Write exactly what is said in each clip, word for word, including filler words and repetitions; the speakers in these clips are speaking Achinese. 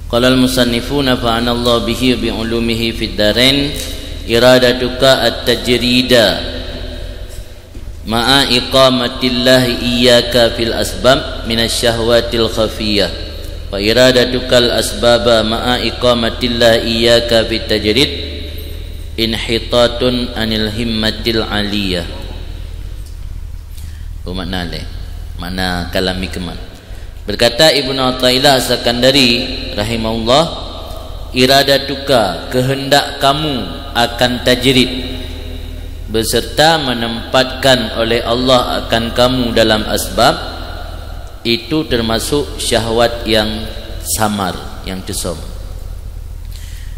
Qalal musannifu nafa'anallahu bihi bi ulumihi fid darain, iradatuka at-tajrida ma'a iqamatillahi iyyaka fil asbab minasy syahwatil khafiyah, wa iradatukal asbaba ma'a iqamatillahi iyyaka fit tajrid inhitatun anil himmatil aliyah. Apa makna lé? Makna kalam hikmat. Berkata Ibnu Athaillah As-Sakandari rahimahullah, "Iradatuka, kehendak kamu, akan tajrid, beserta menempatkan oleh Allah akan kamu dalam asbab, itu termasuk syahwat yang samar, yang tesom.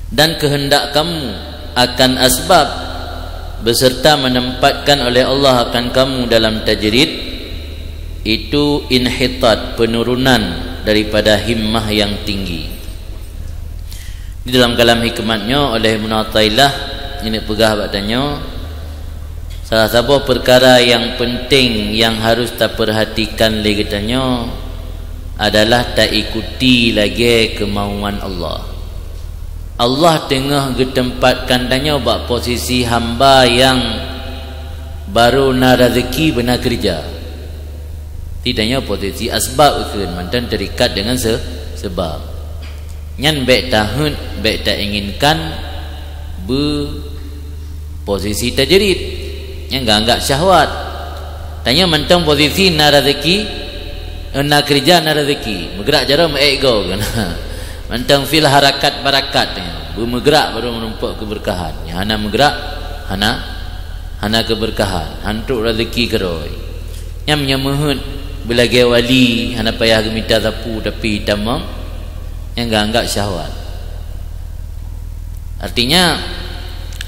Dan kehendak kamu akan asbab, beserta menempatkan oleh Allah akan kamu dalam tajrid, itu inhitat, penurunan daripada himmah yang tinggi." Di dalam kalam hikmat nyoe oleh Ibnu Athaillah, ini peugah bak tanyoe, salah saboh perkara yang penting yang harus taperhatikan lé geutanyoe adalah taikuti lagée keumauan Allah. Allah teungoh geutempatkan tanyoe bak posisi hamba nyang barô na rezeki beuna keureuja. Di tanyoe posisi asbab kheun, mantong terikat dengan se-, sebab. Nyan bék taheuet, bék tainginkan beu posisi tajrid. Nyan geuanggab syahwat. Tanyoe mantong posisi na rezeki, eh, na keureuja na rezeki. Meugrak jaroe meu-ék goe keunan. Mantong fil harakat barakat. Beumeugrak barô meurumpok keubeurkahan. Nyang hana meugrak, hana, hana keubeurkahan. Han trok rezeki keudroe. Nyan meunyoe meuheuet beulagée wali, hana payah geumita sapeue tapi tamong, nyan geuanggab syahwat. Artinya,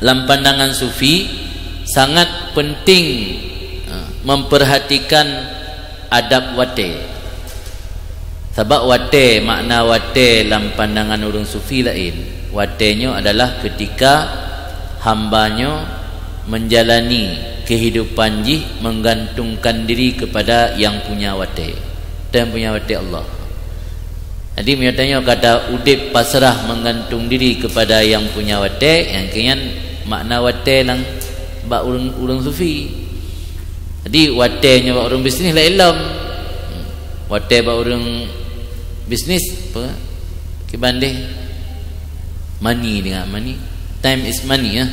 lam pandangan sufi, sangat penting, eh, memperhatikan adab watée. Sabab watée, makna watée lam pandangan ureuëng sufi laén. Watée nyoe adalah ketika hamba nyoe menjalani kehidupan jih menggantungkan diri kepada Yang Punya Watée. Nyang punya watée Allah. Jadi, meunyoe tanyoe kata udeb pasrah menggantung diri kepada Yang Punya Watée, nyang keu nyan makna watée lam bak ureuëng, ureuëng sufi. Jadi, watée nyoe bak ureuëng bisnis laén lom. Watée bak ureuëng bisnis, apa? Kiban deh. Money dengan money. Time is money, ya.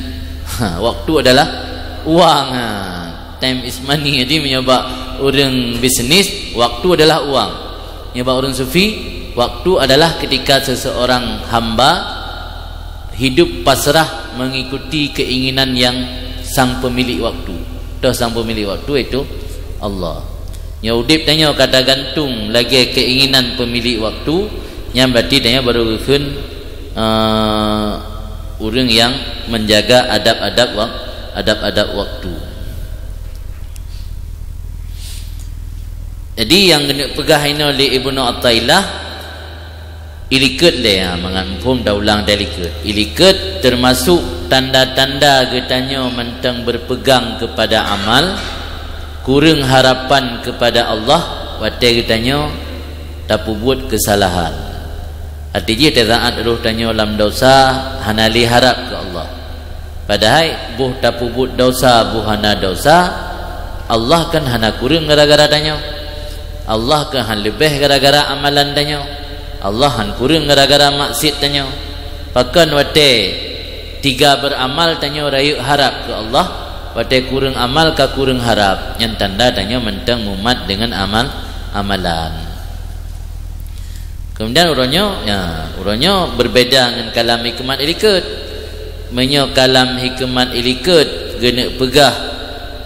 Ha, waktu adalah uang. Ha. Time is money. Jadi, meunyoe bak ureuëng bisnis, waktu adalah uang. Meunyoe bak ureuëng sufi, waktu adalah ketika seseorang hamba hidup pasrah mengikuti keinginan yang sang pemilik waktu. Toh sang pemilik waktu itu Allah. Nyoe udeb tanyoe ka tagantung lagée keinginan pemilik waktu, nyan berarti tanyoe baru geukheun, eh, ureuëng nyang menjaga adab-adab wak-, adab-adab waktu. Jadi, nyang keuneuk peugah inoe lé Ibnu Athaillah, ilikot lé, ha, mangat muphom taulang teuh ilikot. Ilikot termasuk tanda-tanda geutanyoe mantong berpegang kepada amal, kureueng harapan kepada Allah watée geutanyoe tapeubuet keusalahan. Até jih teusaát roh tanyoe lam desya, hana lé harab keu Allah. Padahai boh tapeubuet desya, boh hana desya, Allah kan hana kureueng gara-gara tanyoe. Allah kan han leubeh gara-gara amalan tanyoe. Allah han kureueng gara-gara maksiet tanyoe. Pakon watée teuga beuramal tanyoe rayeuk harab keu Allah, watée kureueng amal ka kureueng harab, nyan tanda tanyoe mantong mumat deungon amal, amalan. Kemudian uroe nyoe, ya, uroe nyoe berbeda ngon kalam hikmat ilikot. Meunyoe kalam hikmat ilikot geuneuk peugah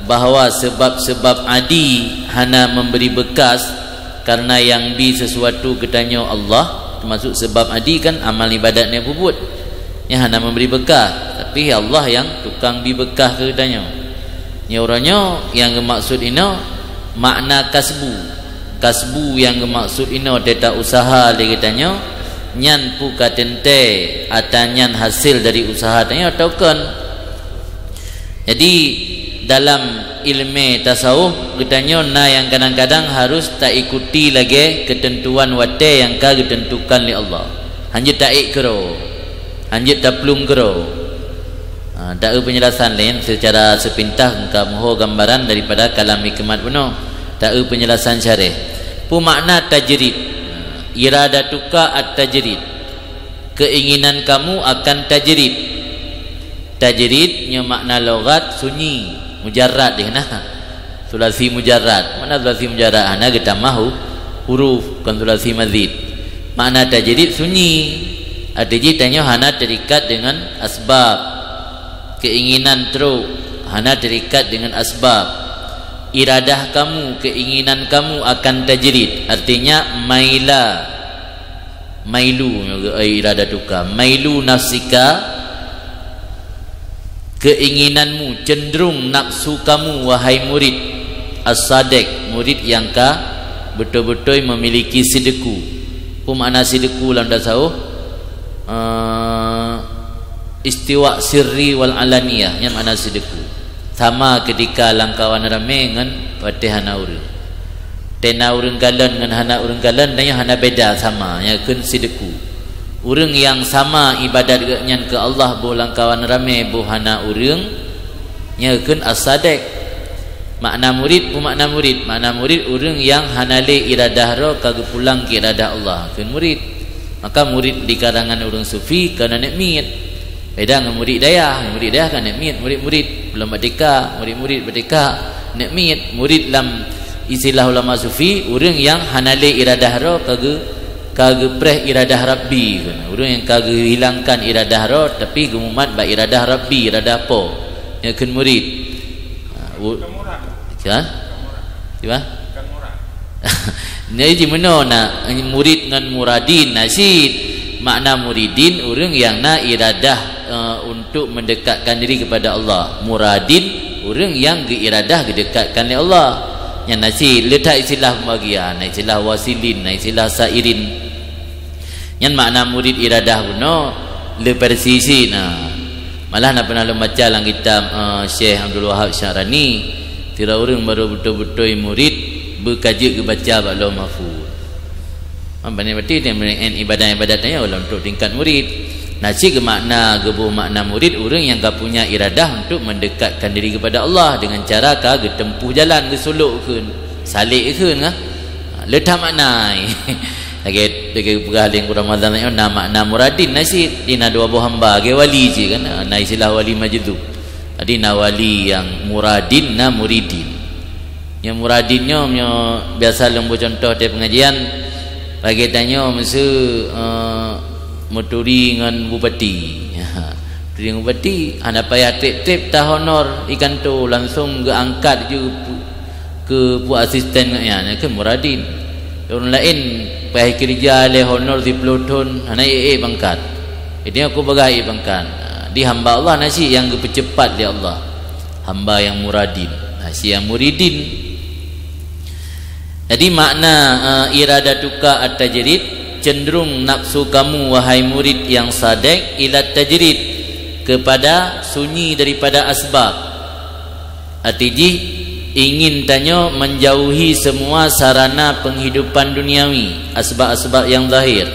bahwa sebab-sebab adi hana memberi bekas karena nyang bi sesuatu geutanyoe Allah, termasuk sebab adi kan amal ibadat nyang peubuet. Nyan hana memberi bekas, tapi Allah nyang tukang bi bekas keu geutanyoe. Nyoe uroe nyoe nyang geumaksud inoe makna kasbu. Kasbu nyang geumaksud inoe teuta usaha lé geutanyoe, nyan peue ka teuntée ata nyan hasil dari usaha tanyoe atawa kon. Jadi, dalam ileumé tasawuf, geutanyoe na nyang kadang-kadang harus taikuti lagée keuteuntuan watée nyang ka geuteuntukan lé Allah. Hanjeuet taék keudroe, hanjeuet taplueng keudroe. Ha, taeu peunjelasan laén seucara seupintas ka meuho gambaran daripada kalam hikmat bunoe. Taeu peunjelasan syarah. Peue makna tajrid? Ha, iradatuka at-tajrid. Keinginan kamu akan tajrid. Tajrid nyoe makna lughat sunyi, mujarrad deh nah. Sulasi mujarrad. Makna sulasi mujarrad? Hana geutamah hu-, huruf, kon sulasi mazid. Makna tajrid sunyi. Arti jih tanyoe hana terikat dengan asbab. Keinginan trok hana terikat dengan asbab. Iradah kamu, keinginan kamu akan tajrid. Artinya maila. Mailu, ai iradatuka. Mailu nafsika, keinginanmu, cenderung nafsu kamu, wahai murid. As-sadiq, murid yang ka beutôi-beutôi memiliki sidku. Peue makna sidku lam tasawuf? Eh, istiwa sirri wal alaniyah, nyan makna sidku. Sama ketika lam kawan ramé ngon watée hana ureuëng. Tena ureuëng kalon ngon hana ureuëng kalon, dan nyoe hana beda sama, nyan kheun sidku. Ureuëng nyang sama ibadat geuhnyan keu Allah boh lam kawan ramé boh hana ureuëng, nyan kheun as-sadiq. Makna murid, peue makna murid? Makna murid ureuëng nyang hana lé iradah droe ka geupulang keu iradah Allah, kheun murid. Maka murid di karangan ureuëng sufi ka na nek miet. Beda ngon murid dayah. Murid dayah kan nek miet, murid-murid belum merdeka, murid-murid merdeka nek miet. Murid lam istilah ulama sufi, ureuëng nyang hana lé iradah droe ka geu-, ka geupreh iradah Rabbi. Ureuëng nyang ka geuhilangkan iradah droe tapi geumumat bak iradah Rabbi, iradah Po. Nyan kheun murid. Ha, u-, kan? Siapa? Nyan jimeunoe na murid ngon muradin na cit. Makna muridin ureuëng nyang na iradah, eh, untuk mendekatkan diri kepada Allah. Muradin ureuëng nyang geuiradah geudekatkan lé Allah. Nyan na cit, le that istilah pembagian, na istilah wasilin, na istilah sairin. Nyan makna murid iradah bunoe le persisi na. Malah na pernah lôn baca lam kitab, eh, Syekh Abdul Wahab Sya'rani, sira ureuëng baru beutôi-beutôi murid beuka jeuet geubaca bak Lauh Mahfuz. Apa ni berarti dia meu'en ibadat-ibadat nyan untuk tingkat murid. Na cit geumakna, geuboh makna murid ureuëng nyang ka punya iradah untuk mendekatkan diri kepada Allah dengan cara ka geutempuh jalan, geusulok kheun, salek kheun kan. Ha, le that makna. Lagée, lagée peugah lé Guru Ramadan nyoe na makna muradin na cit, di na dua boh hamba, lagée wali cit kan. Ha, na istilah wali majdzub. Jadi na wali nyang muradin, na muridin. Nyang muradin nyoe, nyoe biasa lôn beucontoh di pengajian, lagée tanyoe meuseu, eh, meuturi ngon bupati. Meuturi ngon bupati, hana payah treb-treb tahonor ikanto, langsung geuangkat ju pu-, keu peue asisten ngon nyan, nyan keuh muradin. Ureuëng laén payah keureuja lé honor siplôh thon, hana ék-ék pangkat. Jadi aku bagah ék pangkat. Di hamba Allah na cit nyang geupeucepat lé Allah. Hamba nyang muradin, na cit nyang muridin. Jadi makna, eh, iradatuka at-tajrid, cenderung nafsu kamu, wahai murid nyang sadiq, ila tajrid, kepada sunyi daripada asbab. Arti jih, ingin tanyoe menjauhi semua sarana penghidupan duniawi, asbab-asbab yang zahir.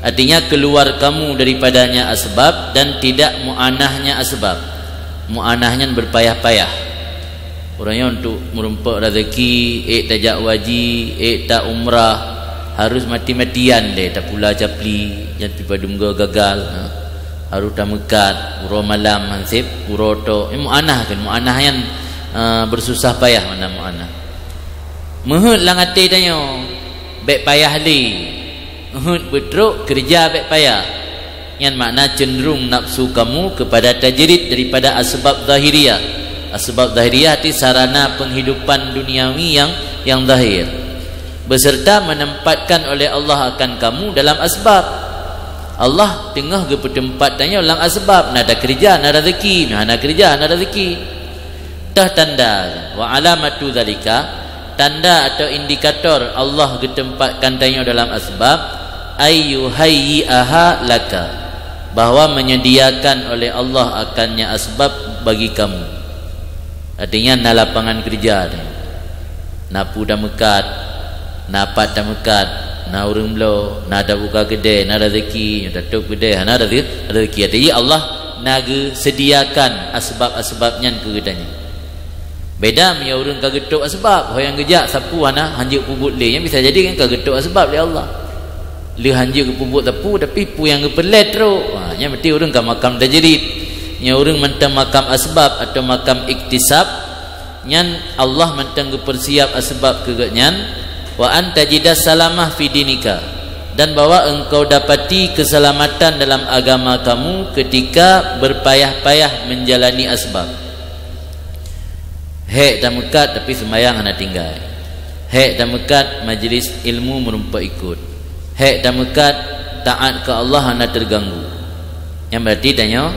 Artinya, keluar kamu daripadanya asbab dan tidak mu'anahnya asbab. Mu'anah nyan berpayah-payah. Ureuëng nyoe untuk meurumpok rezeki, ék tajak haji, ék ta umrah, harus mati-matian lé tapula capli, nyan padum goe gagal. Ha. Harus tameukat, uroe malam hansép, uroe tok. Eh, mu'anah kan, mu'anah nyan, eh, bersusah payah makna mu'anah. Meuheuet lam até tanyoe, bék payah lé. Meuheuet beutrok, keureuja bék payah. Nyan makna cenderung nafsu kamu kepada tajrid daripada asbab zahiriyah. Asbab zahiriyah arti sarana penghidupan duniawi yang, yang zahir. Beserta menempatkan oleh Allah akan kamu dalam asbab. Allah teungoh geupeuteumpat tanyoe lam asbab, na takeureuja, na rezeki, na hana keureuja, na rezeki. Teuh tanda, wa alamatu dzalika, tanda atau indikator Allah geuteumpatkan tanyoe dalam asbab, ayyuhayyi'aha laka, bahwa menyediakan oleh Allah akannya asbab bagi kamu. Artinya, na lapangan keureuja teuh. Na peue tameukat, na pat tameukat, Na ureuëng bloe, na tabuka keudè, na rezeki, nyoe tatôb keudè, hana reze-, rezeki. Tapi Allah na geuseudiakan asbab-asbab nyan keu geutanyoe. Beda meunyoe ureuëng ka geutôb asbab, ho nyang geujak sapeue hana, hanjeuet peubuet lé. Nyan bisa jadi kan ka geutôb asbab lé Allah. Lé hanjeuet geupeubuet sapeue, tapi peue nyang geupeureulèe trôk. Ha, nyan berarti ureuëng ka makam tajrid. Nyoe ureuëng mantong makam asbab atau makam iktisab, nyan Allah mantong geupeusiap asbab keu geuhnyan, "Wa an tajida salamah fi dinika," dan bahwa engkau dapati keselamatan dalam agama kamu ketika berpayah-payah menjalani asbab. Hék tameukat tapi seumayang hana tinggai. Hék tameukat majlis ilmu meurumpok ikot. Hék tameukat taat keu Allah hana teuganggu. Nyan berarti tanyoe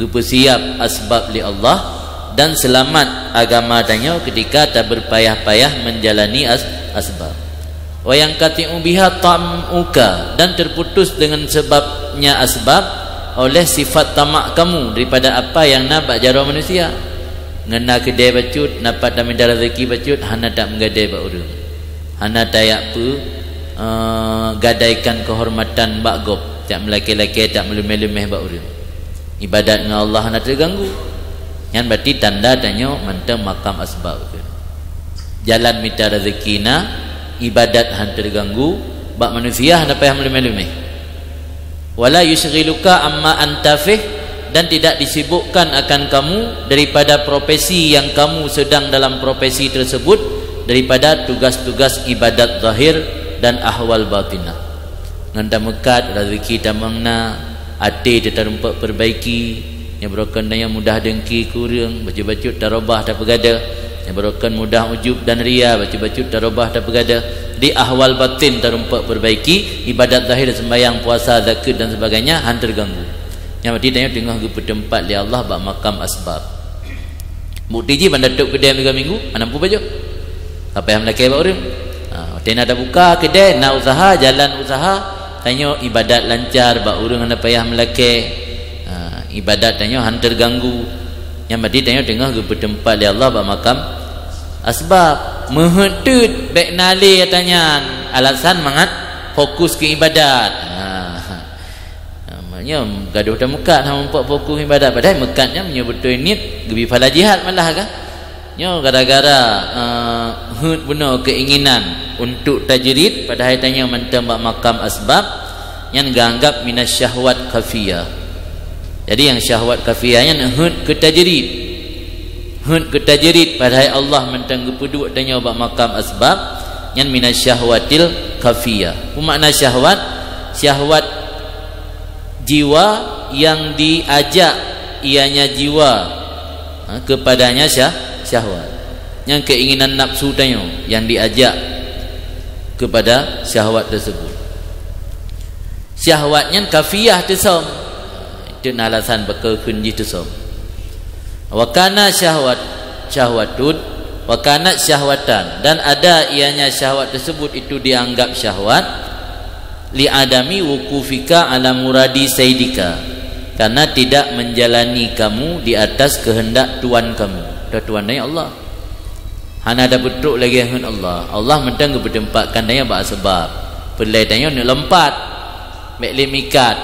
geupeusiap asbab lé Allah dan seulamat agama tanyoe keutika tabeurpayah-payah menjalani as-, asbab. "Wa yanqati'u biha tam'uka," dan terputus dengan sebabnya asbab oleh sifat tamak kamu daripada apa yang na bak jaroe manusia. Ngon na keudè bacut, na pat tamita rezeki bacut, hana tameugadai bak ureuëng. Hana tajak peu, eh, gadaikan kehormatan bak gob, tajak meulakée-lakée, tajak meuleumeh-leumeh bak ureuëng. Ibadat ngon Allah hana teuganggu. Nyan berarti tanda tanyoe mantong makam asbab. Jalan mita rezeki na, ibadat hana teuganggu, bak manusia hana payah meuleumeh-leumeh. "Wala yusyghiluka amma anta fih," dan tidak disibukkan akan kamu daripada profesi yang kamu sedang dalam profesi tersebut, daripada tugas-tugas ibadat zahir dan ahwal batinah. Ngon tameukat, rezeki tamong na, até teutareumpok perbaiki, nyoe baroekon tanyoe mudah dengki keu ureuëng, bacut-bacut tarubah tapeugadôh, nyoe baroekon mudah ujub dan ria, bacut-bacut tarubah tapeugadôh, di ahwal batin tareumpok perbaiki, ibadat zahir, sembahyang, puasa, zakeuet dan sebagainya, hana teuganggu. Nyan berarti tanyoe teungoh geupeuteumpat lé Allah bak makam asbab. Bukti jih ban tatôb keudè minggu-minggu, hana peue pajoh. Hana payah meulakée bak ureuëng. Ha, watée na tabuka keudè, na usaha, jalan usaha, tanyoe ibadat lancar, bak ureuëng hana payah meulakée. Ha, ibadat tanyoe hana teuganggu. Nyan berarti tanyoe teungoh geupeuteumpat lé Allah bak makam asbab. Meuheuet teut, bék na lé ata nyan. Alasan mangat fokus keu ibadat. Ha. Ha, maknanya gadôh tameukat hana mupat fokus ibadat. Padahai meukat nyan meunyoe beutôi niet, geubri pahala jihad malah kan. Nyoe gara-gara, eh, heuet bunoe keinginan untuk tajrid, padahai tanyoe mantong bak makam asbab, nyan geuanggap minas syahwat khafiyah. Jadi nyang syahwat khafiyah nyan heuet keu tajrid. Heuet keu tajrid, padahai Allah mantong geupeuduek tanyoe bak makam asbab, nyan minas syahwatil khafiyah. Peue makna syahwat? Syahwat jiwa yang diajak ianya jiwa, ha, kepadanya syah-, syahwat. Nyang keinginan nafsu tanyoe yang diajak kepada syahwat tersebut. Syahwat nyan khafiyah teusöm. Itu na alasan pakon kheun jih teusöm. Wa kana syahwat, syahwatun, wa kanat syahwatan, dan ada ianya syahwat tersebut itu dianggap syahwat, li adami wukufika ala muradi saidika, karena tidak menjalani kamu di atas kehendak tuan kamu. Dah tuan ni Allah. Hana tapeutrok lagée heuet Allah. Allah mantong geupeuteumpatkan tanyoe bak sabab. Peulai tanyoe neuk lompat. Bék lé mikat.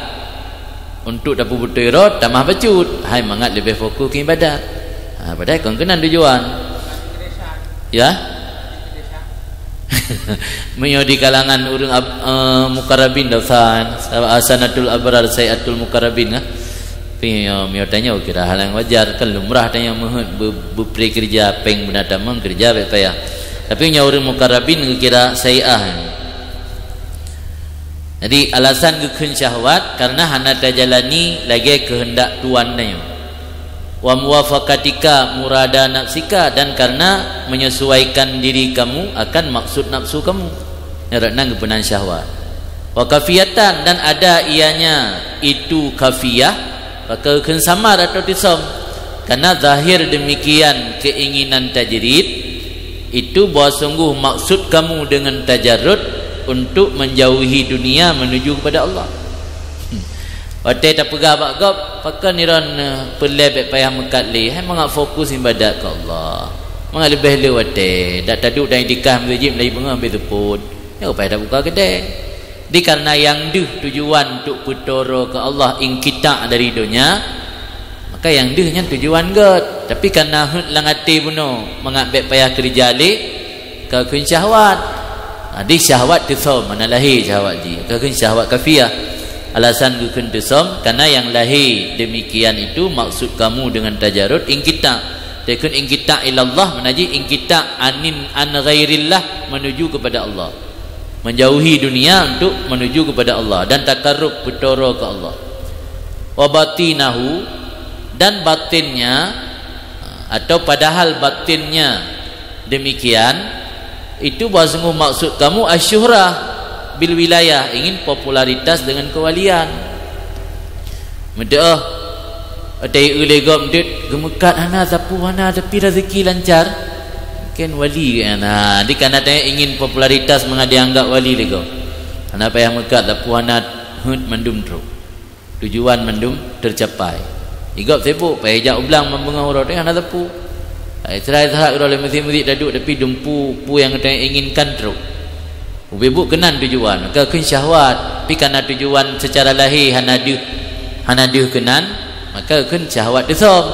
Untuk tapeubeutôi rot, tamah bacut. Hai mangat leubeh fokus keu ibadat. Ha, padahai kon keunan tujuan. Ya? Meunyoe di kalangan ureuëng ab-, eh, mukarrabin dosan, hasanatul abrar sayyatul mukarrabin, kan? Tapi, eh, meunyoe tanyoe kira hal nyang wajar, kan lumrah tanyoe meuheuet be-, beupri keureuja, péng beuna tamong keureuja bék payah. Tapi meunyoe ureuëng mukarrabin geukira sayyi'ah. Jadi, alasan geukheun syahwat karena hana tajalani lagée keuheundak tuan tanyoe. Wa muwafaqatika murada nafsika, dan karena menyesuaikan diri kamu akan maksud nafsu kamu. Nyan rot nan geupeunan syahwat. Wa kafiyatan, dan ada ianya itu kafiyah, pakon kheun samar atau tisom. Karena zahir demikian keinginan tajrid, itu bahwa sungguh maksud kamu dengan tajarrud untuk menjauhi dunia menuju kepada Allah. Hmm. Watée tapeugah bak gob, pakon nirôn, eh, peulai bék payah meukat lé, hai mangat fokus ibadat keu Allah. Mangat leubeh le watée, dak taduek dan iktikaf meusijid meulayeue beungoh habéh seupôt. Nyoe payah tabuka keudè. Di kareuna nyang deuh tujuan untuk peutoro keu Allah, inqita' dari donya, maka nyang deuh nyan tujuan gèt. Tapi kareuna heuet lam até bunoe, mangat bèk payah keureuja lé, ka kheun syahwat. Ha, di syahwat teusöm, hana lahé syahwat jih. Ka kheun syahwat kafiyah. Alasan geukheun teusöm, kareuna nyang lahé demikian itu maksud kamu dengan tajarud inqita'. Takheun inqita' ilallah, makna jih inqita' anin, an ghairillah, menuju kepada Allah. Menjauhi dunia untuk menuju kepada Allah dan takarrub, peutoro keu Allah. Wa batinahu, dan batinnya, atau padahal batinnya demikian, itu bahwa sungguh maksud kamu asyuhrah bil wilayah, ingin popularitas dengan kewalian. Meudeuh, watèe lé gob deuh geumeukat hana sapeue hana, tapi rezeki lancar. Kan wali kan. Ha, di kareuna tanyoe ingin popularitas mangat dianggap wali lé gob. Hana payah meukat sapeue hana, heuet mandum trok. Tujuan mandum tercapai. Di gob sibuk, payah jak u blang ban beungoh uroe, hana sapeue. Hai, seurai sahat uroe lé meusit-meusit taduek, tapi dum peue, peue nyang tanyoe inginkan trok. Ubé buet keunan tujuan, ka kheun syahwat, pi kana tujuan seucara lahé hana deuh, hana deuh keunan, maka kheun syahwat teusöm.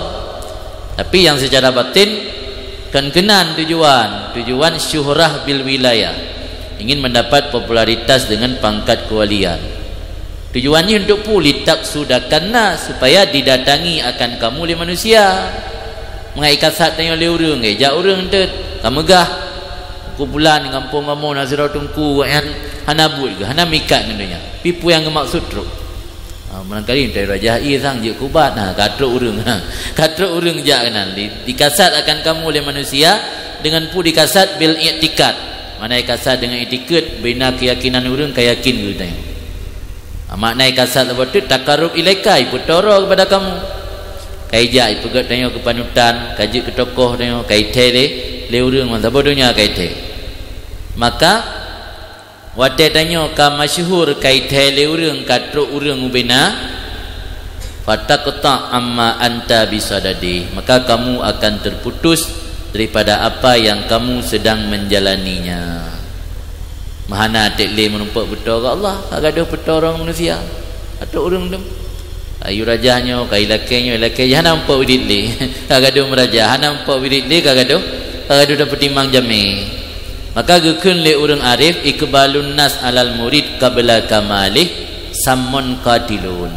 Tapi nyang seucara batin, kon keunan tujuan, tujuan syuhrah bil wilayah, ingin mendapat popularitas dengan pangkat kewalian. Tujuan jih untuk peue? Litaksudakan nas, supaya didatangi akan kamu lé manusia. Mangat ikasat tanyoe lé ureueng, eh, jak ureueng enteuk, ka meugah. Kumpulan gampông kamoe na sidroe teungku, nyan hana buet geuh, hana meuikat ngon donya. Pi peue nyang geumaksud trok? Ha, barangkali enteuk rajah ie sang jeuet keu ubat, ha, ka trok ureueng, ha, ka trok ureueng jak keunan. Di, dikasat akan kamu lé manusia, dengan peue dikasat? Bil i'tikad. Makna ikasat dengan i'tikad, bina keuyakinan ureueng ka yakin geutanyoe. Ha, makna ikasat saboh teuk, takarrub ilaika, ipeutoro keupada kamu. Ka ijak ipeugét tanyoe keu panutan, ka jeuet keu tokoh tanyoe, ka ithèe lé, lé ureueng, ban saboh donya ka ithèe. Maka, watèe tanyoe ka masyhur, ka ithèe lé ureueng, ka trok ureueng ubena, fataqta' amma anta bisadadih, maka kamu akan terputus daripada apa yang kamu sedang menjalaninya. Meuhana teuk lé meurumpok beutôi keu Allah, ka gadôh peutoro ngon manusia. Ka trok ureueng dum. Ka yue rajah nyoe, ka yue lakèe nyoe, lakèe jih hana muphom wirit lé. Ka gadôh meurajah, hana muphom wirit lé, ka gadôh, ka gadôh tapeutimang jamé. Maka geukheun lé ureueng arif, iqbalun nas alal murid qabla kamalih, sammun qatilun.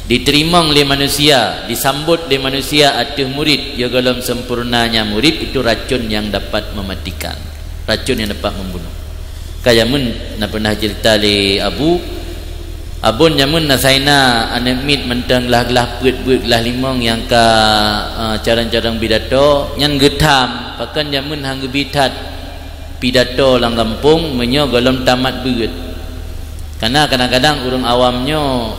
Diteurimong lé manusia, disambot lé manusia ateueh murid, ya gohlom sempurna nyan murid, itu racun yang dapat mematikan. Racun yang dapat membunuh. Ka jameun na peunah ceurita lé Abu, Abon jameun na saina aneuk miet mantong glah-glah peuet beuet glah limong nyang ka, eh, carông-carông pidato, nyan geutham, pakon jameun han geubi that pidato lam gampông meunyoe gohlom tamat beuet. Kana kadang-kadang ureueng awam nyoe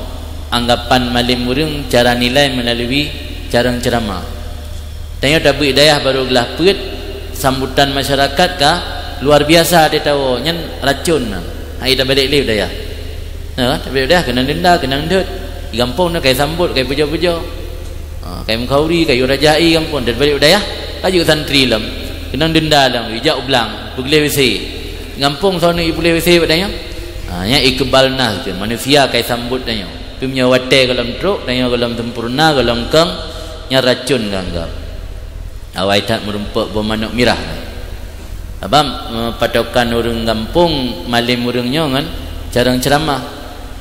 anggapan malem ureueng cara nilai meulalu carông ceuramah. Tanyoe tabeuet dayah barô glah peuet, sambutan masyarakat ka luar biasa teuh tawoe, nyan racon na. Hai tabalek lé u dayah. Na, tabalek u dayah keunong denda, keunong dot. Di gampông na kai sambot, kai pujoe-pujoe. Ha, kai mukhauri, kai yue rajai gampông, tabalek u dayah, ka jeuet santri lom. Keunong denda lom, ijak u blang, peugleh WC. Gampông soe neuk ipeuleh WC bak tanyoe. Ha, nyan iqbal nas tu, manusia kai sambot tanyoe. Tapi meunyoe watèe gohlom trok, tanyoe gohlom sempurna, gohlom kong, nyan racon geuanggap. Awai that meurumpok boh manok mirah. Sabab, eh, patokan ureueng gampông, malem ureueng nyoe ngon carông ceuramah.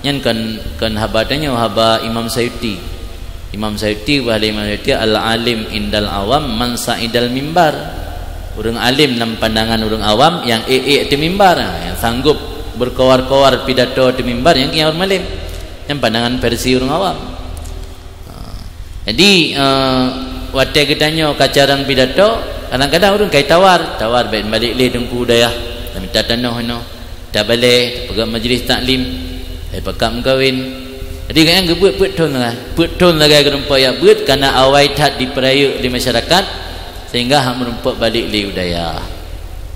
Nyan kon, kon haba tanyoe, haba Imam Sayuti. Imam Sayuti, bah lé Imam Sayuti, "Al-alim indal awam man sa'idal mimbar." Ureueng alem lam pandangan ureueng awam nyang ék-ék ateueh mimbar, nyang sanggop beukoar-koar pidato ateueh mimbar, nyan nyang ureueng alem. Nyan pandangan versi ureueng awam. Ha. Jadi, eh, watèe geutanyoe ka carông pidato, kadang-kadang ureueng kai tawar, tawar bèk balek lé Teungku dayah, tamita tanoh inoe, tabalè, tapeugah majlis taklim, eh, pakat meukawen. Jadi, gobnyan geubeuet peuet thon sagai, peuet thon sagai geurumpok jak beuet, kana awai that dipeurayeuk lé masyarakat, sehingga han meurumpok balek lé u dayah.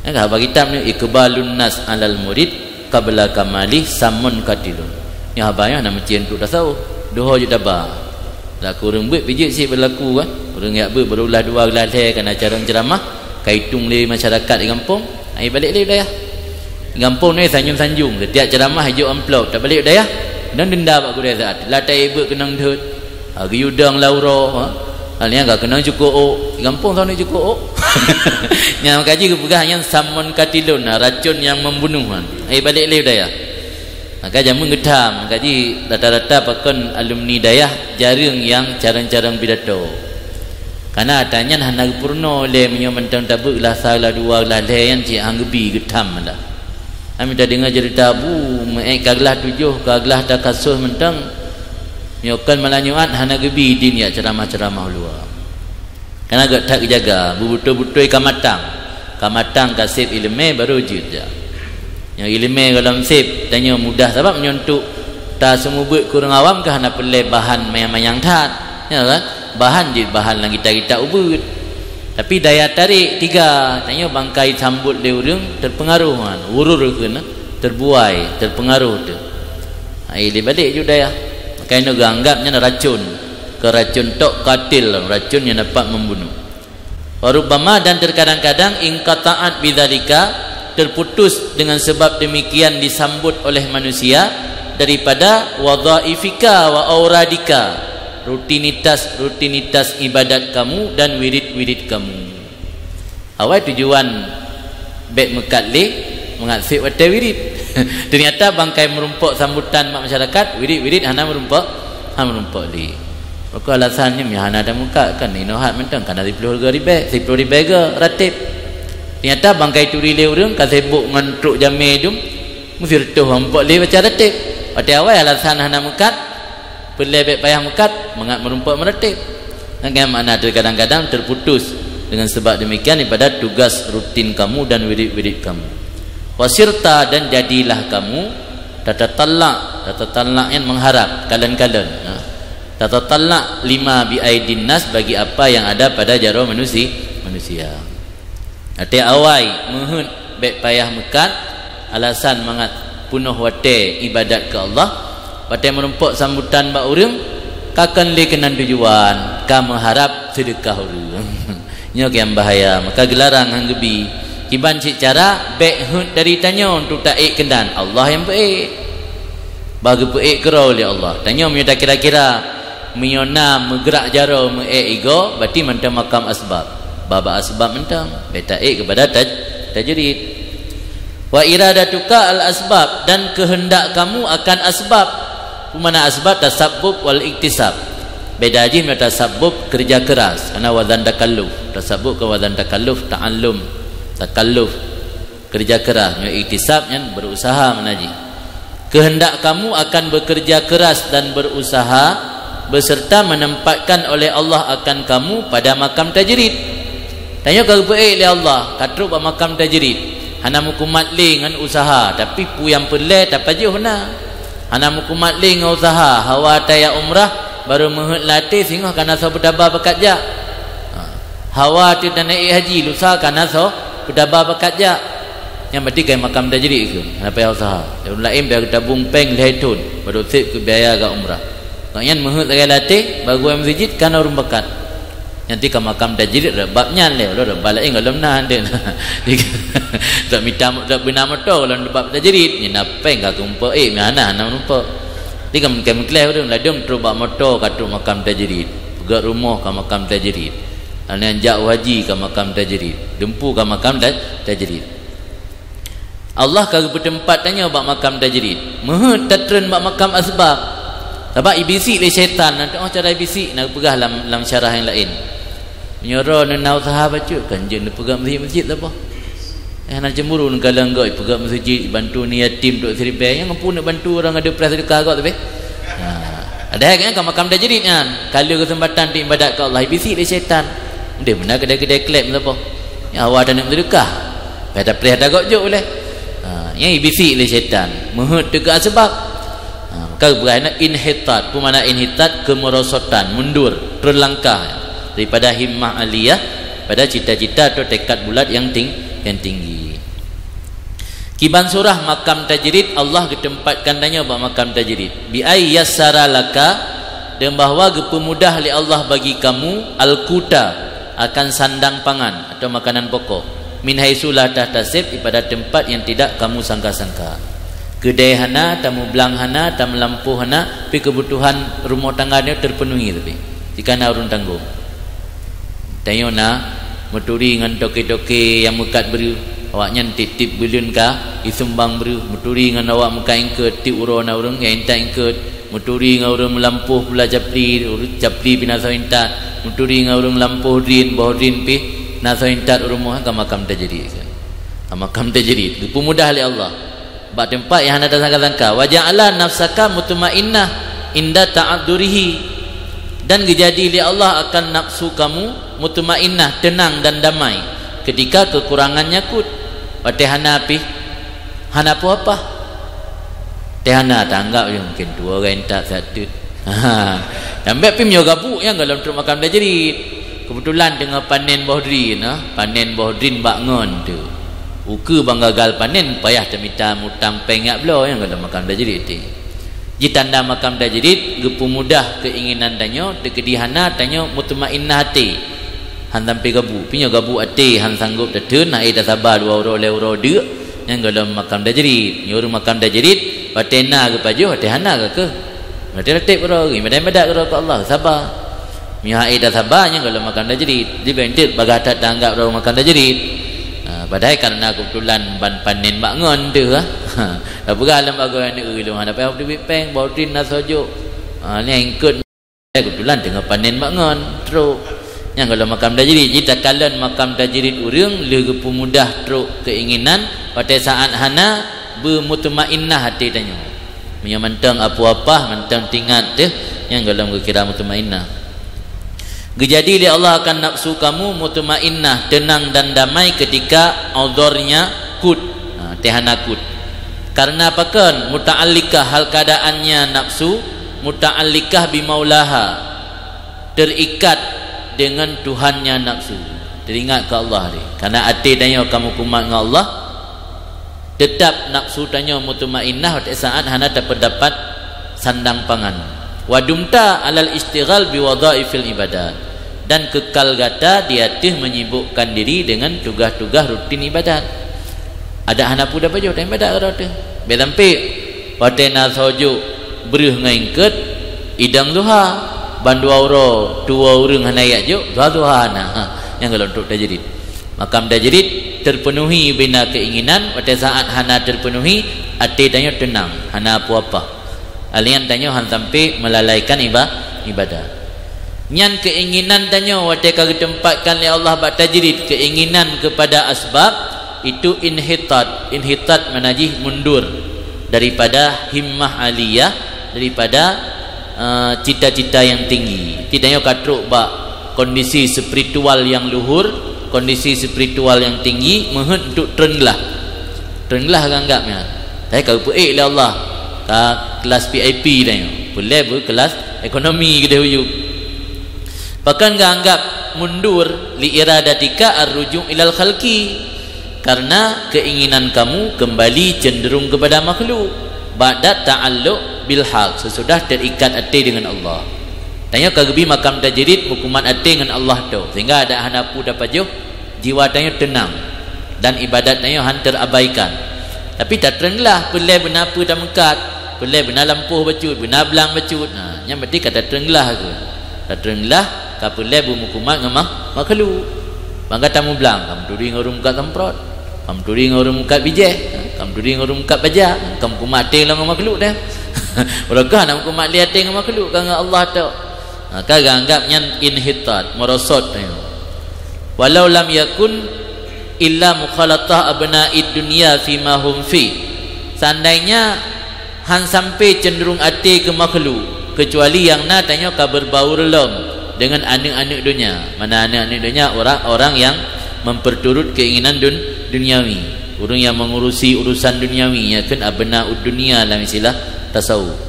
Nyan ka haba kitab nyoe, "Iqbalun nas alal murid qabla kamalih sammun qatilun." Nyoe haba nyoe hana meucén untuk tasawuf. Doho jeuet taba. Laku ureueng beuet pih jeuet sit beulaku kan. Ureueng jak beuet baru glah dua glah lhèe kana carông ceuramah, ka itong lé masyarakat di gampông, ai balek lé u dayah. Gampông nyoe sanjung-sanjung, setiap ceramah ijok amplop, tabalek dayah, dan denda bak gurée saat. Lah taék beuet keunong deuet, ha, geuyue dong lam uroe, ha. Ha, nyan ka keunong cukôp ôk. Gampông sanjung cukôp ôk. Nyan maka jih geupeugah nyan samun qatilun, ha, racun nyang membunuh, ha. Ai balek lé dayah. Maka jameun geutham, maka jih rata-rata pakon alumni dayah jareueng nyang carông-carông pidato. Karena ata nyan hana geupeurunoe lé, meunyoe mantong tabeuet geulasa, geula dua, geula lhée nyan cit han geubi geutham dah. Ami tadeungoe ceurita bu, meuék ka geulah tujoh, ka geulah takasoh mantong. Meunyoe kon malam Jumat hana geubi idin jak ceuramah-ceuramah u luwa. Karena gét that geujaga, beubeutôi-beutôi ka matang. Ka matang, ka sép iéleumé, barô jeuet jak. Nyoe iéleumé gohlom sép, tanyoe mudah sabab nyoe untuk taseumeubeuet keu ureuëng awam ka hana peureulée bahan manyang-manyang that. Ya kan? Bahan jeuet bahan lam kitab-kitab ubeuet. Tapi daya tarik tiga, tanyoe bangkai sambot lé ureuëng teupeungaroh kan. Urur keu na, terbuai, terpengaruh tu. Ha, lé balek ju dayah. Makanya geuanggap nyan racun. Keu racun tok katil, racun nyang dapat membunuh. Wa rubbama, dan terkadang-kadang, inqata'at bidzalika, terputus dengan sebab demikian disambut oleh manusia daripada wadhaifika wa auradika, rutinitas-rutinitas ibadat kamu dan wirid-wirid kamu. Awai tujuan bék meukat lé, mangat sép watée wirid. Ternyata bangkai meurumpok sambutan mak masyarakat, wirid-wirid hana meurumpok, hana meurumpok lé. Pakon alasan nyan, hana ada muka kan, inoe hat mantong, kana siploh ribée, siploh ribée go rateb. Ternyata bangkai turi lé ureuëng ka sibok ngon trok jamé dum, meusireutôh meurumpok lé baca rateb. Watée awai alasan hana mukat, peureulée bék payah mukat, mangat meurumpok meuratéb. Nyan makna terkadang-kadang terputus dengan sebab demikian daripada tugas rutin kamu dan wirid-wirid kamu. Wasirta, dan jadilah kamu, tatatallak, tatatallak nyan mengharap, kalon-kalon. Ha. Tatatallak lima bi aidin nas, bagi apa yang ada pada jaroe manusi-, manusia. Até awai meuheuet bék payah meukat, alasan mangat peunoh watée ibadat keu Allah, watée meurumpok sambutan bak ureuëng, ka kon lé keunan tujuan, ka meuharab seudeukah ureuëng. Nyoe nyang bahaya, maka geularang han geubi. Kiban cit cara bék heuet dari tanyoe untuk taék keunan, Allah nyang peuék. Bah geupeuék keudroe lé Allah. Tanyoe meunyoe takira-kira, meunyoe na meugrak jaroe meuék igoe, berarti mantong makam asbab. Bah bak asbab mantong, bék taék keupada taj-, tajrid. Wa iradatuka al asbab, dan keuheundak kamu akan asbab. Peue makna asbab? Tasabbub wal iktisab. Beda jih meunyoe tasabbub, keureuja keuras, kana wazan takalluf. Tasabbub kon wazan takalluf, ta'allum, takalluf. Keureuja keuras, nyoe iktisab nyan berusaha makna jih. Keuheundak kamu akan bekerja keras dan berusaha, beserta menempatkan oleh Allah akan kamu pada makam tajrid. Tanyoe ka geupeuék lé Allah, ka trok bak makam tajrid. Hana meukumat lé ngon usaha, tapi peue nyang peureulée tapajoh na. Hana meukumat lé ngon usaha, hawa taya umrah, barô meuheuet lam até singoh kana soe peudaba bakat jak. Ha. Hawa teuh taneuk ék haji, lusa kana soe peudaba bakat jak. Nyan berarti ka makam tajrid keuh, hana payah usaha. Ureuëng laén payah geutabong péng lhée thon, barô sép keu biaya gak umrah. Gobnyan meuheuet lagée lam até, bak gurée meuseujid kana ureuëng bakat. Nyan ti ka makam tajrid rot bab nyan lé, ulo rot bab laén gohlom na handeuk na. Dak mita, dak beuna moto gohlom bab tajrid, nyan na péng ka kumpok, éh, meuhana hana meurumpok. Ti ka meukleh-meukleh ureuëng, ladôm trok bak moto ka trok makam tajrid, peugöt rumoh ka makam tajrid. Hana jak u haji ka makam tajrid, dumpu ka makam taj-, tajrid. Allah ka geupeuteumpat tanyoe bak makam tajrid. Meuheuet tatreun bak makam asbab. Sabab ibisi lé syaitan, na teu'oh cara ibisi, na geupeugah lam, lam syarah nyang laén. Meunyoe droe neuh na usaha bacut, kan jeuet neupeugah meuseujid-meuseujid saboh. Eh, hana cemburu neukalon gob, ipeugah meuseujid, ibantu ni yatim duek siribée, nyang mampu neubantu ureuëng adu preh seudeukah gob leubeh. Ha. Padahai nyan ka makam tajrid nyan, ka lheueh keuseumpatan teuibadat keu Allah, ibisi lé syaitan. Deuh meunan keudai-keudai kleb saboh. Nyan awai taneuk seudeukah. Pai tapreh ata gob jok uleh. Ha, nyan ibisi lé syaitan. Meuheuet teuka asbab. Ha, maka geupeugah na inhitat. Peue makna inhitat? Keumerosotan, mundur, treun langkah daripada himmah aliyah pada cita-cita atau tekad bulat yang ting-, yang tinggi. Kiban surah makam tajrid, Allah geuteumpat geutanyoe bak makam tajrid. Bi ay yassara laka, dan bahwa geupeumudah lé Allah bagi kamu al-quta, akan sandang pangan atau makanan pokok. Min haitsu la tahtasib, daripada teumpat yang tidak kamu sangka-sangka. Keudè hana, tamublang hana, tameulampôh hana, tapi keubutuhan rumoh tangga nyoe teupenuhi tapi. Dikana ureuëng tanggong. Tanyoe na meuturi ngon toke-toke nyang meukat breueh, awaknyan tieb-tieb buleuen ka jisumbang breueh, meuturi ngon awak meukat eungkôt, tieb uroe na ureuëng nyang intat eungkôt, meuturi ngon ureuëng meulampôh pula capli, ureuëng capli pih na soe intat, meuturi ngon ureuëng lampôh drin, boh drin pih na soe intat u rumoh, ka makam tajrid. Ka makam tajrid, geupeumudah lé Allah. Bak teumpat nyang hana tasangka-sangka. Wa ja'ala nafsaka mutmainnah inda ta'adzurihi. Dan geujadi lé Allah akan nafsu kamu mutmainnah, tenang dan damai, ketika kekurangannya kut. Watée hana pih, hana peue-apa. Watée hana, tanggap je mungkin dua orang intat satu. Ha. Nyang bék pih meunyoe gabuk nyang gohlom trok makam tajrid. Keubeutulan teungoh panen boh drin, ha? Panen boh drin bak ngon tu. Ukeue ban gagal panen, payah teumita mutang péng jak bloe, nyang gohlom makam tajrid teuh. Jitanda makam tajrid geupeumudah keuinginan tanyoe, teukeudi hana tanyoe mutmainnah até. Han sampai gabuk. Pih nyoe gabuk até, han sanggob tateun, hana ék tasaba dua uroe lhée uroe deuk, nyang gohlom makam tajrid. Nyoe ureuëng makam tajrid, watée na geupajoh, watée hana geukeue. Watée ratéb keudroe, iébadat-iébadat keudroe keu Allah, saba. Meunyoe hana ék tasaba, nyang gohlom makam tajrid. Di bentet bagah that tanggap droe makam tajrid. Ha, padahai kareuna keubeutulan ban panen bak ngon teuh, ha. Tapeugah lom bagoe aneuk ulôn, hana payah teubiet péng, boh drin na soe jok. Ha, nyan eungkôt. Keubeutulan teungoh panen bak ngon, trok. Nyang gohlom makam tajrid, jih takalon makam tajrid ureuëng lheueh geupeumudah trok keuinginan, watée saát hana beumutmainnah até tanyoe. Meunyoe mantong apu apah, mantong tingat teuh, nyang gohlom geukira mutmainnah. Geujadi lé Allah akan nafsu kamu mutmainnah, tenang dan damai ketika udhurnya kut, ha, watée hana kut. Kareuna pakon? Muta'alliqah, hal keadaannya nafsu muta'alliqah bimaulaha, terikat dengan Tuhannya nafsu. Teuingat keu Allah deh. Kareuna até tanyoe ka meukumat ngon Allah, teutap nafsu tanyoe mutmainnah watée saát hana tapeudapat sandang pangan. Wa dumta alal istighal biwadhaifil ibadat, dan keukal gata di ateueh menyibukkan diri dengan tugaih-tugaih rutin ibadat. Adak hana peue tapajoh, tapajoh ibadat keudroe teuh. Bék sampai watée na soe jok breueh ngon eungkôt, idong luha, ban dua uroe tuwoe ureuëng hana jak jok, luha-luha na. Ha, nyang gohlom trok tajrid. Makam tajrid teupenuhi bina keuinginan, watée saát hana teupenuhi, até tanyoe teunang, hana apu apah. Alian tanyoe han sampai meulalaikan iba-, ibadat. Nyan keuinginan tanyoe watée ka geuteumpat kan lé Allah bak tajrid, keuinginan keupada asbab, itu inhitat. Inhitat makna jih mundur daripada himmah aliyah, daripada, eh, cita-cita yang tinggi. Ti tanyoe ka trok bak kondisi spiritual yang luhur, kondisi spiritual yang tinggi, meuheuet untuk treun glah. Treun glah ka anggap nyan. Tapi ka geupeuék lé Allah, ka kelas V I P tanyoe. Peureulée beukelas ekonomi keudeh uju. Pakon ka anggap mundur li iradatika ar-ruju' ilal khalqi. Karena keinginan kamu kembali cenderung kepada makhluk. Ba'da ta'alluq bil haq, sesudah terikat até dengan Allah. Tanyoe ka geubi makam tajrid meukumat até ngon Allah tu, sehingga adak hana peue tapajoh, jiwa tanyoe teunang dan ibadat tanyoe han terabaikan. Tapi tatreun glah, peureulée beuna peue tameukat, peureulée beuna lampôh bacut, beuna blang bacut. Nah, nyan berarti ka tatreun glah tu. Tatreun glah ka peureulée beumeukumat ngon ma-, makhluk. Ban ka tamublang, ka meuturi ngon ureuëng meukat samprot, ka meuturi ngon ureuëng meukat bijéh, ka meuturi ngon ureuëng meukat baja, ka meukumat até lom ngon makhluk dah. Barokah na meukumat lé até ngon makhluk, ka ngon Allah tok. Ha, ka geuanggap nyan inhitat, meurosot. Walau lam yakun illa mukhalatah abna'id dunya fima hum fi. Seandainya han sampai cenderung até keu makhluk, keucuali nyang na tanyoe ka beurbaur lom deungon aneuëk-aneuëk donya. Mana aneuëk-aneuëk donya? Orang-orang yang memperturut keinginan dun-, duniawi. Ureuëng yang mengurusi urusan duniawi, nyan kheun abna'ud dunya lam istilah tasawuf.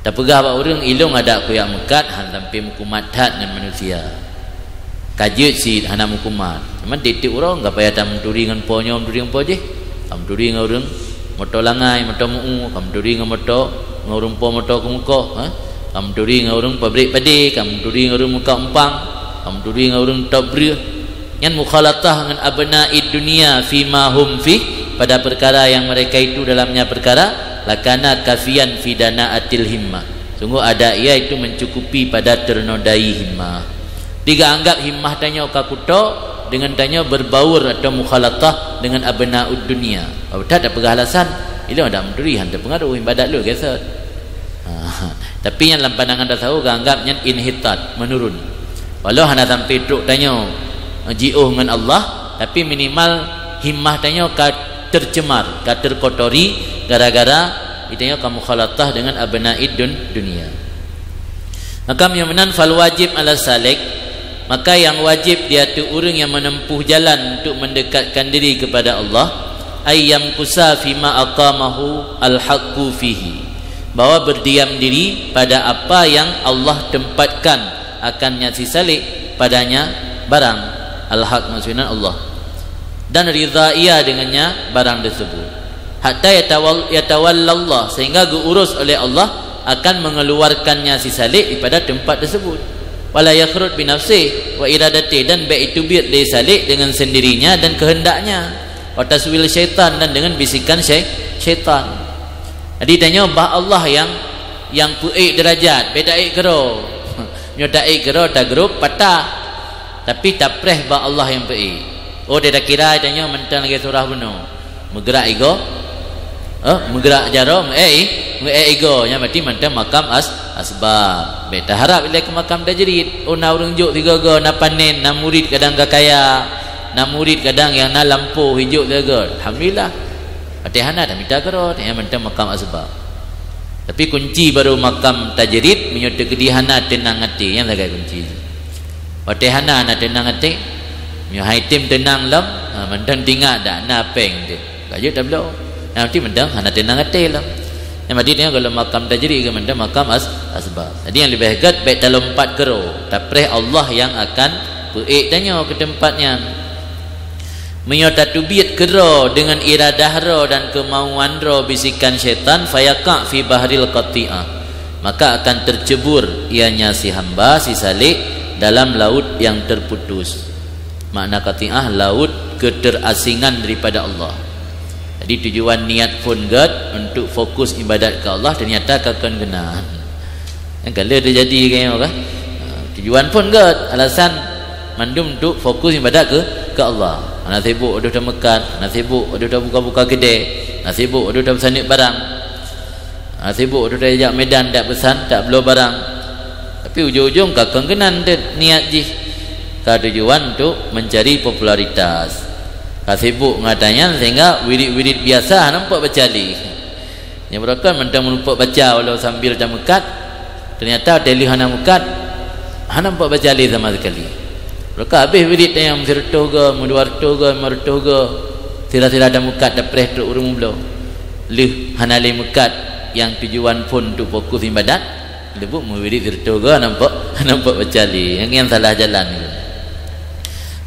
Tapeugah bak ureuëng, ilong adak kuyak meukat, han sampai meukumat that ngon manusia. Ka jeuet cit hana meukumat. Cuman tieb-tieb uroe ka payah tameuturi ngon po nyoe, meuturi ngon po jih. Ka meuturi ngon ureuëng moto langai, moto meu-u, ka meuturi ngon moto, ngon ureuëng po moto keumeukoh, ha? Ka meuturi ngon ureuëng pabrik padé, ka meuturi ngon ureuëng meukat umpang, ka meuturi ngon ureuëng top breueh. Nyan mukhalatah ngon abna'id dunya fima hum fih, pada perkara yang mereka itu dalamnya perkara, lakana kafiyan fi dana'atil himmah. Sungguh ada ia itu mencukupi pada ternodai himmah. Tiga anggap himmah tanyoe ka kutok dengan tanyoe berbaur atau mukhalatah dengan abna'ud dunya. Padahai tak peugah alasan, ilong tak meuturi, hana pengaruh ibadat lu gesot. Ha, tapi nyan lam pandangan tasawuf ka anggap nyan inhitat, menurun. Walau hana sampai trok tanyoe jiôh ngon Allah, tapi minimal himmah tanyoe ka tercemar, ka terkotori gara-gara tanyoe ka mukhalatah dengan abna'id dun-, dunya. Maka meunyoe meunan, fal wajib ala salik, maka yang wajib di ateueh ureuëng yang menempuh jalan untuk mendekatkan diri kepada Allah, ayyam kusa fima aqamahu al-haqqu fihi, bahwa berdiam diri pada apa yang Allah tempatkan akannya si salik padanya barang, al-haq maksudnya Allah, dan ridha ia dengannya barang tersebut. Hatta yatawal-, yatawallallah, sehingga geuurus oleh Allah akan mengeluarkannya si salik daripada tempat tersebut. Wala yakhrud binafsih wa iradati, dan baik itu biet lé salik dengan sendirinya dan kehendaknya. Wa taswil syaitan, dan dengan bisikan syai-, syaitan. Jadi tanyoe bah Allah yang, yang peuék derajat, beda ék keudroe. Nyoe ta ék keudroe ta grup patah. Tapi tapreh bak Allah nyang peuék. Oh, dia dah kira tanyoe mantong lagée surah bunoe. Meugrak igoe, eh, meugrak jaroe, meuék i-, meuék igoe. Nyan berarti mantong makam as-, asbab. Bék taharab ilée keu makam tajrid. Oh, na ureuëng jok sigoe-goe, na panen, na murit kadang ka kaya, na murit kadang nyang na lampôh jok sigoe. Alhamdulillah. Watée hana tamita keudroe, nyan mantong makam asbab. Tapi kunci baru makam tajrid, meunyoe teukeudi hana teunang até, nyan sagai kunci. Watée hana na teunang até, meunyoe hai tem teunang lom, ha, mantong tingat dak na péng teuh. Ka jeuet tabloe. Nah, berarti mantong hana teunang até lom. Nyan berarti nyan kalau makam tajrid ke mantong makam as-, asbab. Jadi nyang leubeh gét bék talompat keudroe, tapreh Allah nyang akan peuék tanyoe keu teumpat nyan. Meunyoe tateubiet keudroe deungon iradah droe dan keumauan droe bisikan syaitan, fayaqa' fi bahril qati'ah, maka akan tercebur ianya si hamba, si salik, dalam laut yang terputus. Makna qati'ah, laut keuterasingan daripada Allah. Jadi tujuan niat phon gét untuk fokus ibadat keu Allah, ternyata ka kon keunan. Kan ka lheueh teujadi keu nyoe kan? Ha, tujuan phon gét, alasan mandum untuk fokus ibadat keu, keu Allah. Hana sibuk deuh tameukat, hana sibuk deuh tabuka-buka keudè, hana sibuk deuh tapeusaneuk barang. Hana sibuk deuh tajak Medan tak peusan, tak bloe barang. Tapi ujong-ujong ka kon keunan teuh niat jih. Ka tujuan untuk mencari popularitas. Ka sibuk ngon ata nyan sehingga wirid-wirid biasa hana nampak baca lé. Nyang beurokon mantong meureumpok baca walau sambil tameukat, ternyata watée lheueh hana meukat, hana meupat baca lé sama sekali. Beurokon habéh wirid nyang sireutôh goe, meudua reutôh goe, limong reutôh goe, sira-sira tameukat tapreh trok ureuëng meubloe. Lheueh hana lé meukat nyang tujuan phon untuk fokus ibadat, leubuet meuwirid sireutôh goe hana meupat, hana meupat baca lé. Nyang, nyang salah jalan.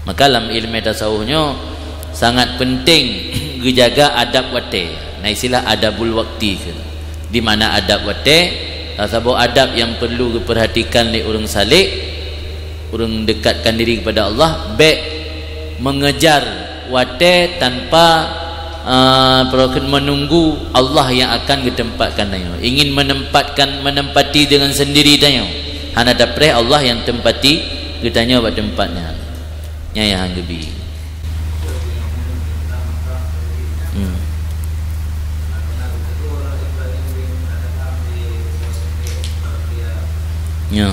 Maka lam iéleumé tasawuf nyoe sangat peunteng geujaga adab watée. Na istilah adabul wakti keu. Di mana adab watée, saboh adab nyang perlu geupeurhatikan lé ureuëng salek, ureuëng dekatkan diri kepada Allah, bék mengejar watée tanpa, eh, menunggu Allah yang akan geutempatkan tanyoe. Ingin menempatkan, menempati dengan sendiri tanyoe. Hana tapreh Allah nyang tempati geutanyoe bak teumpat nyan. Nyan nyang han geubi. Hmm. Nyo.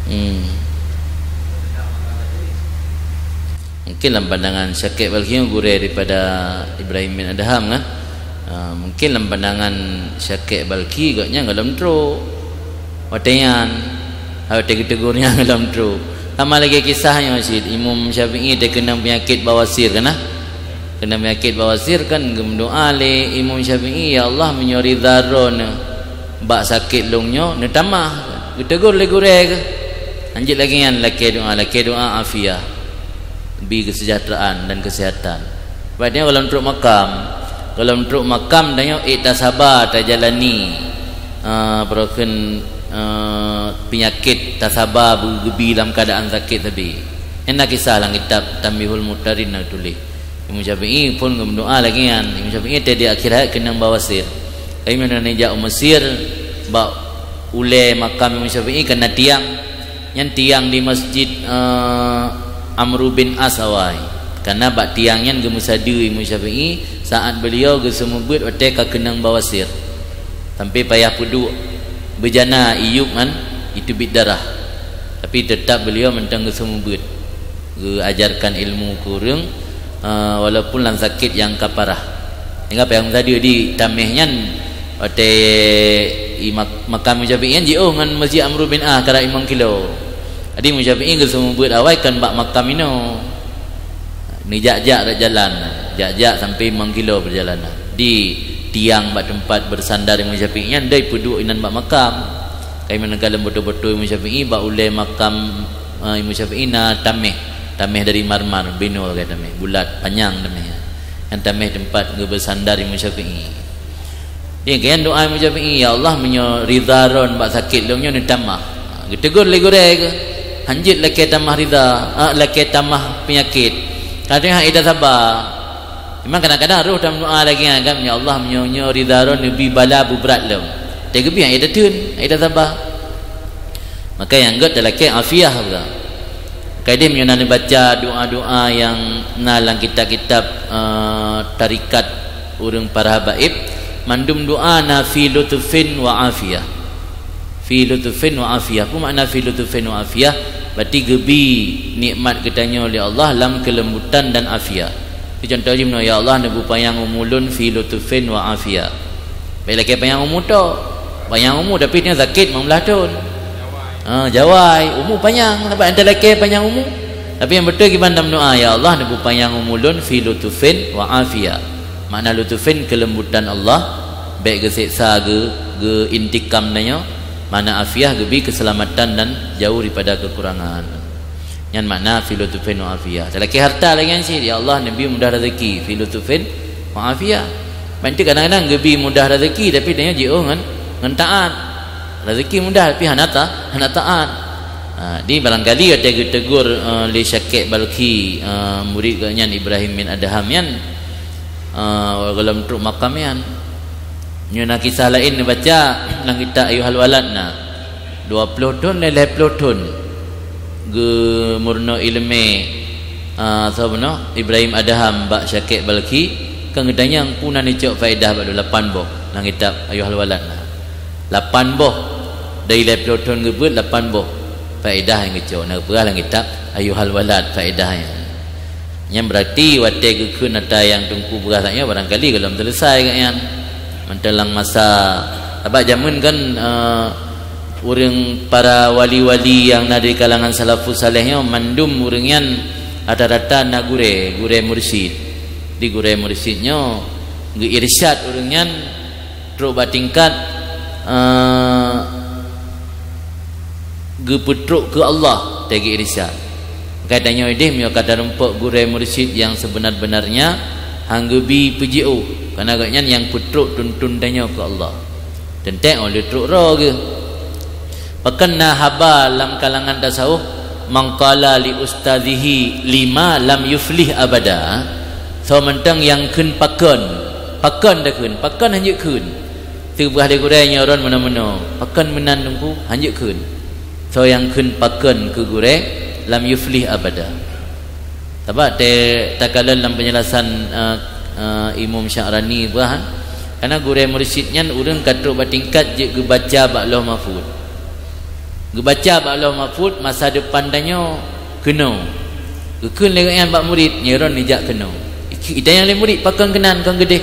Hmm. Mungkin lam pandangan Syakik Balkhi nyoe gurée daripada Ibrahim bin Adham kan? Ah, mungkin lam pandangan Syakik Balkhi gobnyan gohlom trok. Watée nyan, watée geutegur nyan gohlom trok. Sama lagée kisah nyoe cit, Imam Syafi'i teukeunong peunyakét bawasir kan? Keunong peunyakét bawasir kan geumeudoá lé Imam Syafi'i, "Ya Allah, meunyoe ridha droeneuh bak sakét lôn nyoe, neutamah." Geutegur lé gurée geuh. Lanjut lagée nyan lakée doá, lakée doá afiah. Bi kesejahteraan dan kesehatan. Sebab nyoe gohlom trok makam. Gohlom trok makam tanyoe ék tasaba tajalani, ah, peurokon, ah, peunyakét, tasaba beu-, geubi lam keuadaan sakét sabe. Nyan na kisah lam kitab Tanbihul Muttarin na tuléh. Imam Syafi'i phon geumeudoá lagée nyan. Imam Syafi'i teuh di akhir hayat keunong bawasir. Kayém meunyoe neujak u Mesir, bak ulée makam Imam Syafi'i ka na tiang. Nyan tiang di masjid, eh, Amru bin As awai. Karena bak tiang nyan geumeusadeue Imam Syafi'i saat beliau geuseumeubeuet watée ka keunong bawasir. Sampai payah peuduek beujana iyup ngon iteubiet darah. Tapi teutap beliau mantong geuseumeubeuet. Geuajarkan ilmu keu ureuëng, eh, walaupun lam sakét nyang ka parah. Sehingga payah meusadeue di tameh nyan watée i mak-, makam Imam Syafi'i nyan jiôh ngon Masjid Amru bin Ah karab limong kilo. Jadi Imam Syafi'i geuseumeubeuet awai kon bak makam inoe. Neujak-jak rot jalan, jak-jak sampai limong kilo perjalanan. Di tiang bak teumpat beusandar Imam Syafi'i nyan dai peuduek inan bak makam. Kayém meuneuka lom beutôi-beutôi Imam Syafi'i bak ulée makam, eh, Imam Syafi'i na tameh. Tameh dari marmar, binoe lagée tameh, bulat, panyang tameh. Nyan tameh teumpat geubeusandar Imam Syafi'i. Nyan keuh doá Imam Syafi'i, "Ya Allah, meunyoe ridha droen bak sakét lôn nyoe neutamah." Geutegur lé gurée geuh, "Hanjeuet lakée tamah ridha, ah, lakée tamah peunyakét. Kadang han ék tasaba." Memang kadang-kadang roh tameudoá lagée nyan kan, "Ya Allah, meunyoe nyoe ridha droen neubi bala beubrat lom." Teugeubih han ék tateun, han ék tasaba. Maka nyang gét talakée afiah buka. Maka ideh meunyoe na neubaca doá-doá nyang na lam kitab-kitab, eh, tarekat ureuëng para habaib, mandum doá na fi lutufin wa afiyah. Fi lutufin wa afiyah. Peue makna fi lutufin wa afiyah? Berarti geubi nikmat geutanyoe lé Allah lam keulembutan dan afiah. Contoh jih meunoe, "Ya Allah, neubeupanyang umu lôn fi lutufin wa afiyah." Bèk lakèe panyang umu tok. Panyang umu tapi nyan sakét limong blaih thôn. Ha, jawai, umu panyang, sabab nyang talakèe panyang umu. Tapi nyang beutôi kiban dalam doa, "Ya Allah, neubeupanyang umu lôn fi lutufin wa afiyah." Makna lutufin keulembutan Allah, bèk geuseksa, geu, geuintikam tanyoe. Makna afiyah geubi keuseulamatan dan jauh daripada keukurangan. Nyan makna fi lutufin wa afiyah. Talakèe harta lagèe nyan cit, "Ya Allah, neubi mudah raseuki fi lutufin wa afiyah." Ban cit kadang-kadang geubi mudah raseuki, tapi tanyoe jiôh ngon, ngon taat. Raseuki mudah, tapi hana ta, hana taat. Ha, di barangkali watèe geutegur, eh, lé Syakik Balkhi, eh, murid geuh nyan Ibrahim bin Adham nyan, eh, gohlom trôk makam nyan. Nyoe na kisah laén neubaca lam kitab Ayyuhal Walad na. Dua ploh thôn, lhèe ploh thôn geumeurunoe ileumèe, ah, soe bunoe, Ibrahim Adham bak Syakik Balkhi, ka geutanyong peue na neucok faedah bak lôn, lapan boh lam kitab Ayyuhal Walad na. Lapan boh dari lhèe ploh thôn geubeuet, lapan boh faedah nyang geucok. Na geupeugah lam kitab Ayyuhal Walad faedah nyan. Nyan beurati watèe geukheun ata nyang teungku peugah lagèe nyan, barangkali gohlom seuleusai geuh nyan. Mantong lam masa, sabab jameun kan, eh, ureueng para wali-wali nyang na di kalangan salafus saleh nyoe, mandum ureueng nyan rata-rata na gurèe, gurèe mursyid. Di gurèe mursyid nyoe geuirsyad ureueng nyan trôk bak tingkat, eh, geupeutrôk keu Allah, teuka irsyad. Maka tanyoe ideh meunyoe ka tarumpok gurèe mursyid nyang seubeuna-beunarnya, han geubi peujiôh, kareuna gobnyan nyang peutrôk tuntun tanyoe keu Allah. Teuntèe 'oh lheueh trôk droe geuh. Pakon na haba lam kalangan tasawuf, "Man qala li ustazihi lima lam yuflih abada." Soe mantong nyang kheun pakon, pakon takheun, pakon hanjeuet kheun. Teupeugah lé gurèe nyoe rôn meunoe-meunoe, pakon meunan teungku, hanjeuet kheun. Soe nyang kheun pakon keu gurèe, lam yuflih abada. Sabab teuka lôn lam peunjelasan, eh, eh, Imam Sya'rani peugah, kareuna gurèe mursyid nyan ureueng ka trôk bak tingkat jeuet geubaca bak Lauh Mahfuz. Geubaca bak Lauh Mahfuz masa depan tanyoe keunoe. Geukheun lé gobnyan bak murit, nyoe rôn neujak keunoe. Itanyong lé murit, pakon keunan kon keudeh?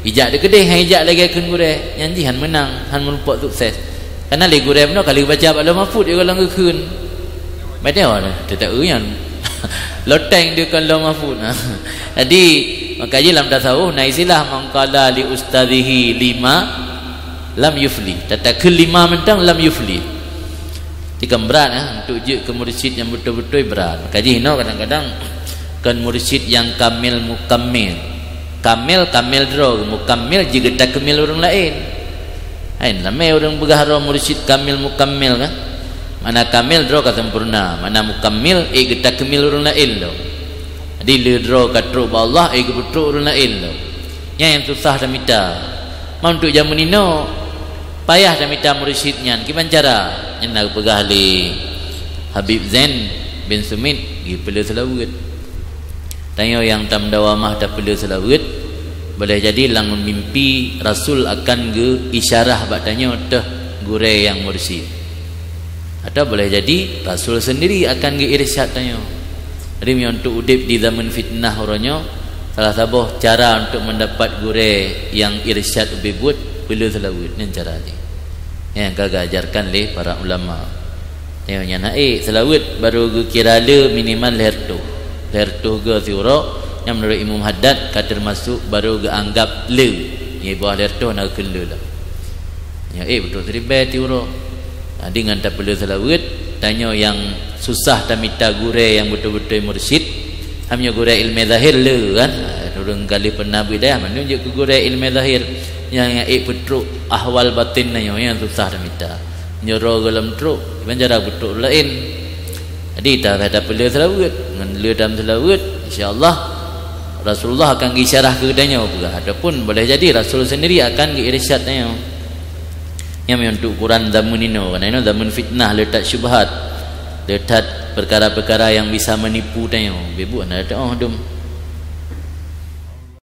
Ijak dikeudeh, han ijak lagèe kheun gurèe, nyan jih han meunang, han meurumpok sukses. Kareuna lé gurèe bunoe ka lheueh baca bak Lauh Mahfuz, jiôh gohlom geukheun. Bèk teuh, teuta nyan. Loteng dikon Lauh Mahfuz. Jadi, maka jih lam tasawuf na istilah, "Man qala li ustazihi lima lam yuflih." Tatakheun lima mantong lam yuflih. Tikam brat, eh, untuk jeuet keu mursyid nyang beutôi-beutôi brat. Maka jih inoe kadang-kadang Kon mursyid nyang kamil mukamil. Kamil, kamil droe, mukamil jeuet geutakmil ureuëng laén. Hai, ramé ureuëng peugah droe mursyid kamil mukamil kan? Makna kamil droe ka sempurna, makna mukamil ék geutakmil ureuëng laén lom. Jadi le droe ka trok bak Allah, ék geupeutrok ureuëng laén lom. Nyan nyang susah tamita. Meunyoe untuk jameun inoe, payah tamita mursyid nyan. Kiban cara? Nyan na geupeugah lé Habib Zain bin Sumit, geupeuleueh seulaweuet. Tanyoe nyang tameudawa mah tapeuleueh seulaweuet, boleh jadi lam mimpi Rasul akan geu-isyarah bak tanyoe teuh gurée nyang mursyid. Atau boleh jadi Rasul sendiri akan geu-irsyad tanyoe. Jadi meunyoe untuk udeb di zaman fitnah uroe nyoe, salah saboh cara untuk mendapat gurée nyang irsyad ubé buet, peuleueh seulaweuet, nyan cara jih. Nyang ka geuajarkan lé para ulama. Tanyoe nyan hana ék, seulaweuet baru geukira le minimal lhèe reutôh. Lhèe reutôh goe siuroe, nyan meunurot Imam Haddad ka teumasok baru geuanggab le. Nyan bak lhèe reutôh na geukheun le lah. Nyan ék beutôi siribèe siuroe. Jadi ngon tapeuleueh seulaweuet, tanyoe nyang susah tamita gurée nyang beutôi-beutôi mursyid. Ham nyoe gurée ilmé zahir le kan. Ureuëng galeh peuna bidayah mandum jeuet keu gurée ilmé zahir. Nyang, nyang ék peutrok ahwal batin tanyoe nyang susah tamita. Nyoe droe gohlom trok, kiban cara peutrok ureuëng laén. Jadi, ta-, tapeuleueh seulaweuet, ngon le dam seulaweuet, insya Allah Rasulullah akan geuisyarah keu tanyoe peugah, ataupun boleh jadi Rasul sendiri akan geuirsyad tanyoe. Nyan meunyoe untuk ukuran zaman inoe, karena inoe zaman fitnah, le that syubhat, le that perkara-perkara yang bisa menipu tanyoe. Beubuet na teuh dum.